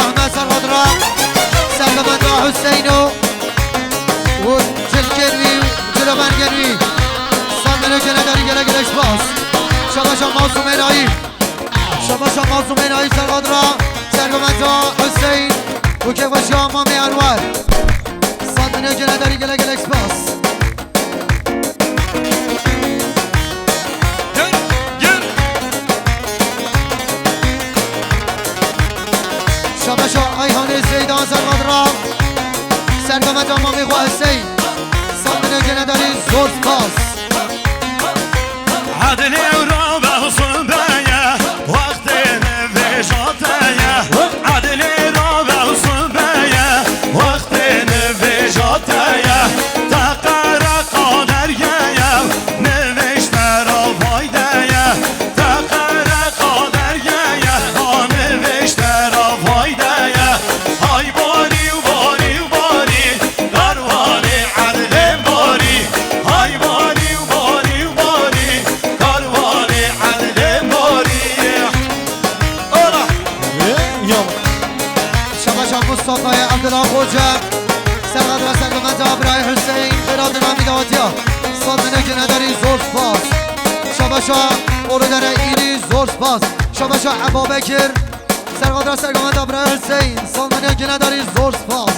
Zumênayî serqadra sergometa Hüseyin û kêfxweşiya Mamê Enwer. Sandinê Cine Darî, gelek gelek spas. Gir, gir. Şabeşa Ayhanê Zeydan serqadra sergometa Mamê xwe Hüseyin. Sandinê Cine Darî, zor spas. Edilê û rabe û sibe ye, wextê nivêja te ye. Edilê rabe û sibe ye, wextê nivêja te ye. Te qere qaderye ye, nivêj te ra vayde ye. Te qere qaderye ye, ha nivêj te ra vayde ye. Hay barî û barî û barî, karwanê edlê barî. Hay barî û barî û barî, karwanê edlê barî. Ola. Ê, ya. Şabaşa Mustafayê Abdullah Xoca. Serqadra sergometa birayê Hüseyin, xêratina mîdawatiya. Sandinê Cine Darî, zor spas. Şabaşa Orudere Îlî, zor spas. Şabaşa Eba Bekir. Serqadra sergometa birayê Hüseyin, Sandinê Cine Darî, zor spas.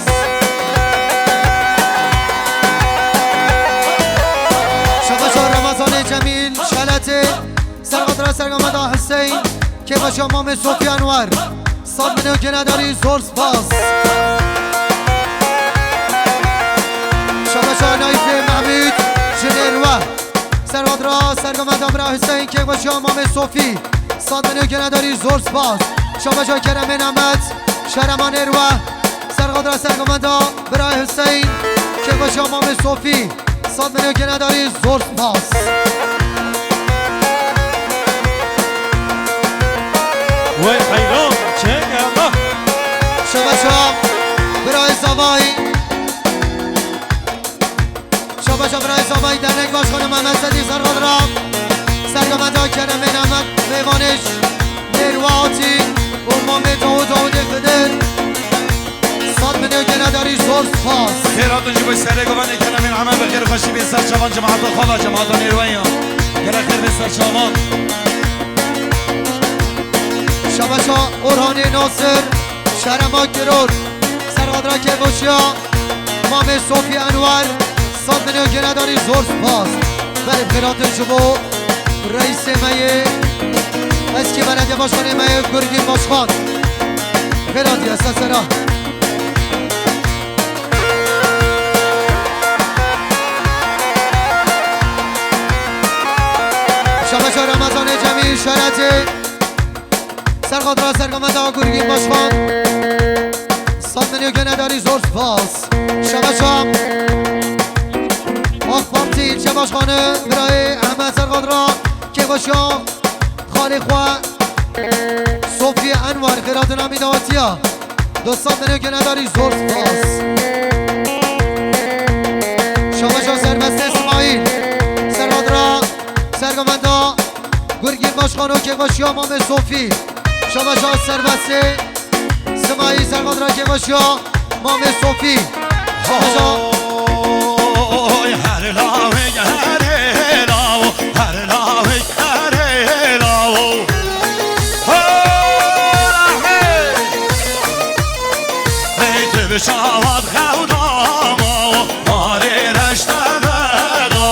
Şabaşa Remezanê Cemîl Şeletê. Serqadra sergometa Hüseyin, kêfxweşiya Mamê Sofî Enwer. Sandinê Cine Darî, zor spas. Şabaşa Nayfê Mehmûd, Cinêrwe. Serqadra sergometa bira Hüseyin, kêfxweşiya Mamê Sofî. Sandinê Cine Darî, zor spas. Şabaşa Keremê Nemet, Şerema Nêrwe. Serqadra sergometa bira Hüseyin, kêfxweşiya Mamê Sofî. Sandinê Cine Darî, zor spas. Wey heyran, çek ama. Şabaşa birayê Zavayî. Şabaşa birayê Zavayî, dernek başkanı Mehmet Sedî Serqadra. Sergometa Keremê Nemet, Mêvanêj Nêrwatî û Mamê Dawûd Dawûdê Xidir. Sandinê Cine Darî, zor spas. Xêr hatin ji bo serê guvanê Keremê Nemet, bi xêr xweşî bê ser çavan cemaeta xwe ve, cemaeta Nêrweya. Gelek xêr bê ser çavan. Şabaşa Orhanê Nasir, Şerema Kiror, serqadra kêfxweşiya Mamê Sofî Enwer, Sandinê Cine Darî, zor spas. Belê, bi xêr hatin ji bo reîsê me yê, eski belediye başkanê me yê Gurgîn Başkan. Xêr hatiye, ser sera. Şabaşa Remezanê Cemîl Şeretê. Serqadra sergometa Gurgîn Başkan. Sandinê Cine Darî, zor spas. Şabaşa AK Parti ilçe başkanı birayê Ehmed Serqadra, kêfxweşiya xalê xwe Sofî Enwer, xêr hatina mîdawatiya. Dost Sandinê Cine Darî, zor spas. Şabaşa Serbestê Simayîl. Serqadra sergometa Gurgîn Başkan û kêfxweşiya Mamê Sofî. Şabaşa Serbestê Simayîl, serqadra kêfxweşiya Mamê Sofî. Şabaşa. Oy, her lawê, her lawo, her lawê, her lawo. Ho, rahmet. Hey, tu bi şavat xewda mawo. Parê reşte veda.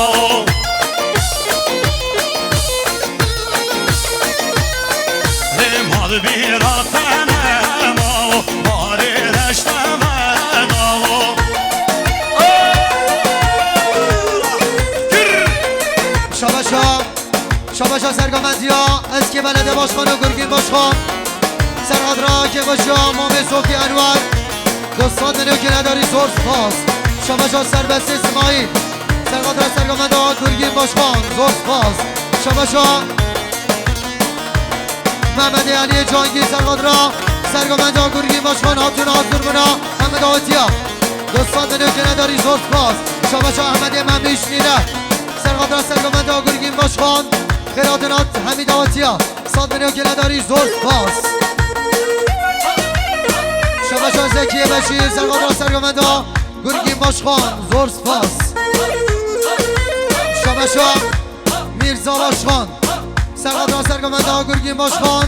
Lê mal bîra te nemawo, parê reşte veda. Gir! Şabaşa. Şabaşa sergometiya eski belediye başkanı Gurgîn Başkan. Serqadra kêfxweşiya Mamê Sofî Enwer. Dost Sandinê Cine Darî, zor spas. Şabaşa Serbestê Simayîl. Serqadra sergometa Gurgîn Başkan, zor spas. Şabaşa Mehmedê Eliyê Cangî, serqadra sergometa Gurgîn Başkan, hatûna hazir bûna hemî dawetiya. Dost Sandinê Cine Darî, zor spas. Şabaşa Ehmedê Memîş Nîne. Serqadra sergometa Gurgîn Başkan, xêr hatin hemî dawetiya. Sandinê Cine Darî, zor spas. Şabaşa Zekiyê Beşîr, serqadra sergometa Gurgîn Başkan, zor spas. Şabaşa Mîrza Başkan, serqadra sergometa Gurgîn Başkan,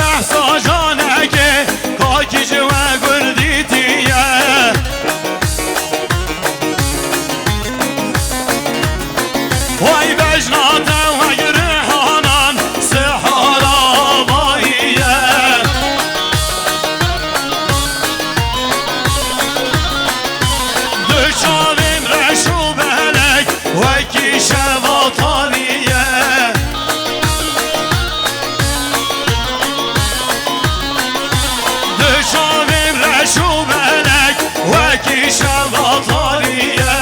behsa canekê, kakî ji we gur dîtiye. Way bejna te wek rihanan sihara bayiye. Du çavên reş û belek wekî şeva taniye. Du çavên reş û belek wekî şeva taniye.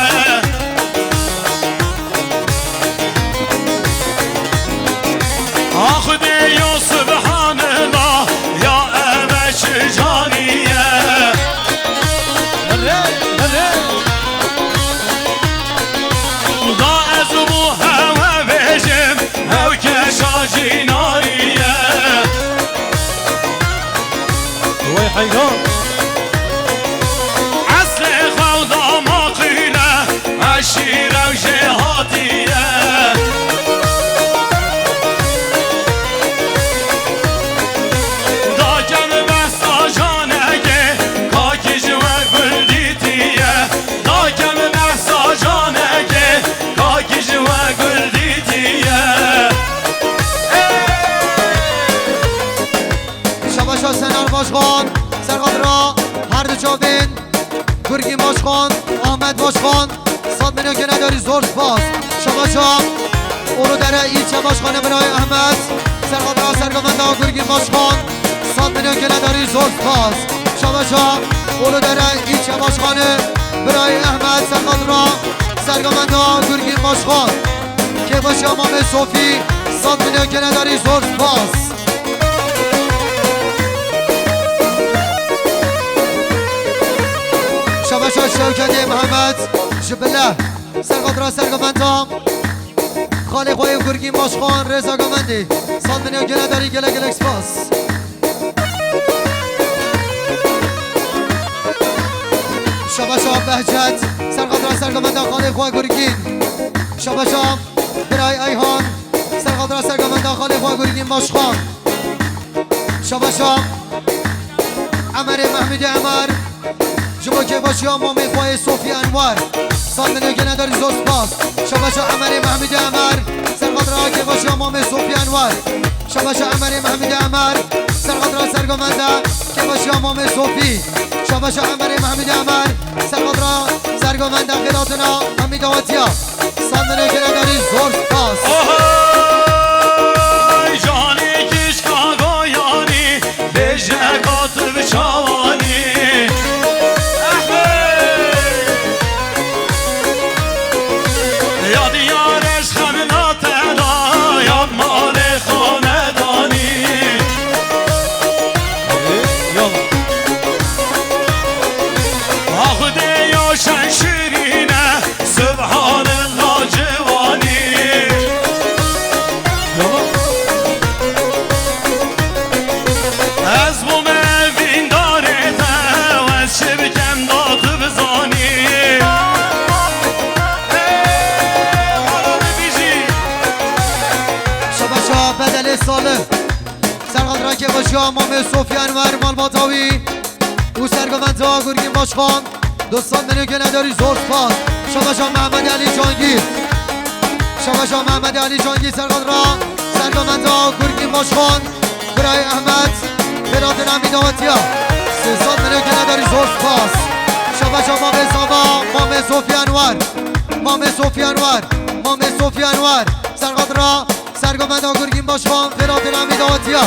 Axudê yo subhanallah, ya eve çi caniye. Hırre, hırre. Da ez bu heve bêjim, hew keşa cinariye. Wey heyran. Eslê xew da maqîle, eşîre û jêhatiye. Da kem behsa canekê, kakî ji we gur dîtiye. Da kem behsa canekê, kakî ji we gur dîtiye. Ey! Şabaşa Senar Başkan, serxatira her du çavên Gurgîn Başkan, Ahmet Başkan, sed milyon gene darî zor spas. Şabaşa Uludere ilçe başkanı Biray Ahmet, serxatira sergovenda Gurgîn Başkan, sed milyon gene darî zor spas. Şabaşa Uludere ilçe başkanı Biray Ahmet, serxatira sergovenda Gurgîn Başkan. Kêbaşa Mamê Sofî, sed milyon gene darî zor spas. Şabaşa Şewketê Mihemed ji Bile. Serxatira sergovenda Xalê xwe yê Gurgîn Başxan, rêza govendê. Sed milyon gene darî, gelek gelek spas. Şabaşa Behcet, serqadra sergovenda xalê xwe Gurgîn. Şabaşa Biray Eyhan, serqadra sergovenda xalê xwe Gurgîn Başxan. Şabaşa Emerê Mehmûdê Emer, ji bo kêfxweşiya mamê xwe yê Sofî Enwer. Sed milyon gene darî, zor spas. Şabaşa Emerê Mehmûdê Emer, serqadra kêfxweşiya mamê Sofî Enwer. Şabaşa Emerê Mehmûdê Emer, serqadra sergovenda kêfxweşiya mamê Sofî. Şabaşa Emerê Mehmûdê Emer, serqadra sergovenda xêlatina Hemî Dawetiya. Sandinê gene darî, zor spas. Ohay, canê kişka goyanî, bêje ka tu bi çawanî. Ehey! Ya diyar ez xemla te da, ya malê xanedanî. Ya. Ha Xwedê ya şen şirîne, Subhanallah ciwanî. Ez bûme vîndarê te, ez çi bikem da tu bizanî. Ê, ala bibîjî. Şabaşa Bedelê Salih. Serqadra kêfxweşiya mamê Sofî Enwer, malbata wî û sergovenda Gurgîn Başxan. Du sed milyon gene darî, zor spas. Şabaşa Mehmet Elî Cangîr. Şabaşa Mehmet Elî Cangîr, serqadra sergovenda Gurgîn Başxan. Biray Ehmed, Velatên Emî Dawetiya. Sê sed milyon gene darî, zor spas. Şabaşa mamê Zava, mamê Sofî Enwer. Mamê Sofî Enwer, mamê Sofî Enwer. Serqadra sergovenda Gurgîn Başxan, Velatên Emî Dawetiya.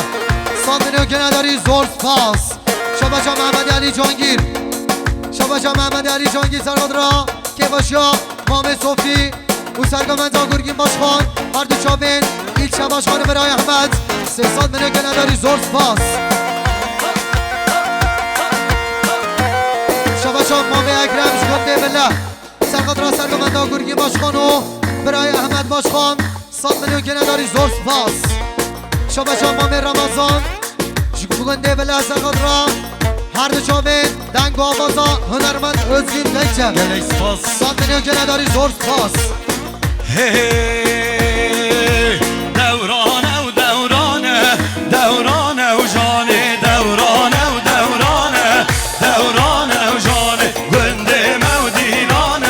Sandinê gene darî, zor spas. Şabaşa Mehmet Elî Cangîr. Şabaşa Mehmet Elî Cangîr, serqadra kêfxweşiya mamê Sofî û sergovenda Gurgîn Başxan, her du çavên îlçe başxanê Biray Ehmed. Sê sed milyon gene darî, zor spas. Şabaşa mamê Ekrem ji gundê Bile. Serqadra sergovenda Gurgîn Başxan û Biray Ehmed Başxan, sed milyon gene darî, zor spas. Şabaşa mamê Ramazan, ji gundê Bile, serqadra her du çavên deng û avaza hunermend Özgün Tekçe. Gelek spas. Sed milyon gene darî, zor spas. Hey, dewran ew dewran e, dewran ew janê, dewran ew dewran e, dewran ew janê, gundê me ew dîlan e,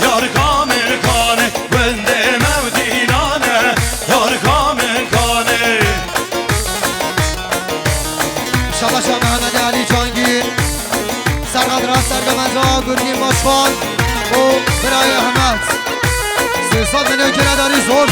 yar kamil kanê, gundê me ew dîlan e, yar kamil kanê. Şabaşa Mehmet Elî Cangîr, serqadra sergovenda Gurgîn Başxan û Biray Ehmed. Sê sed milyon gene darî, zor.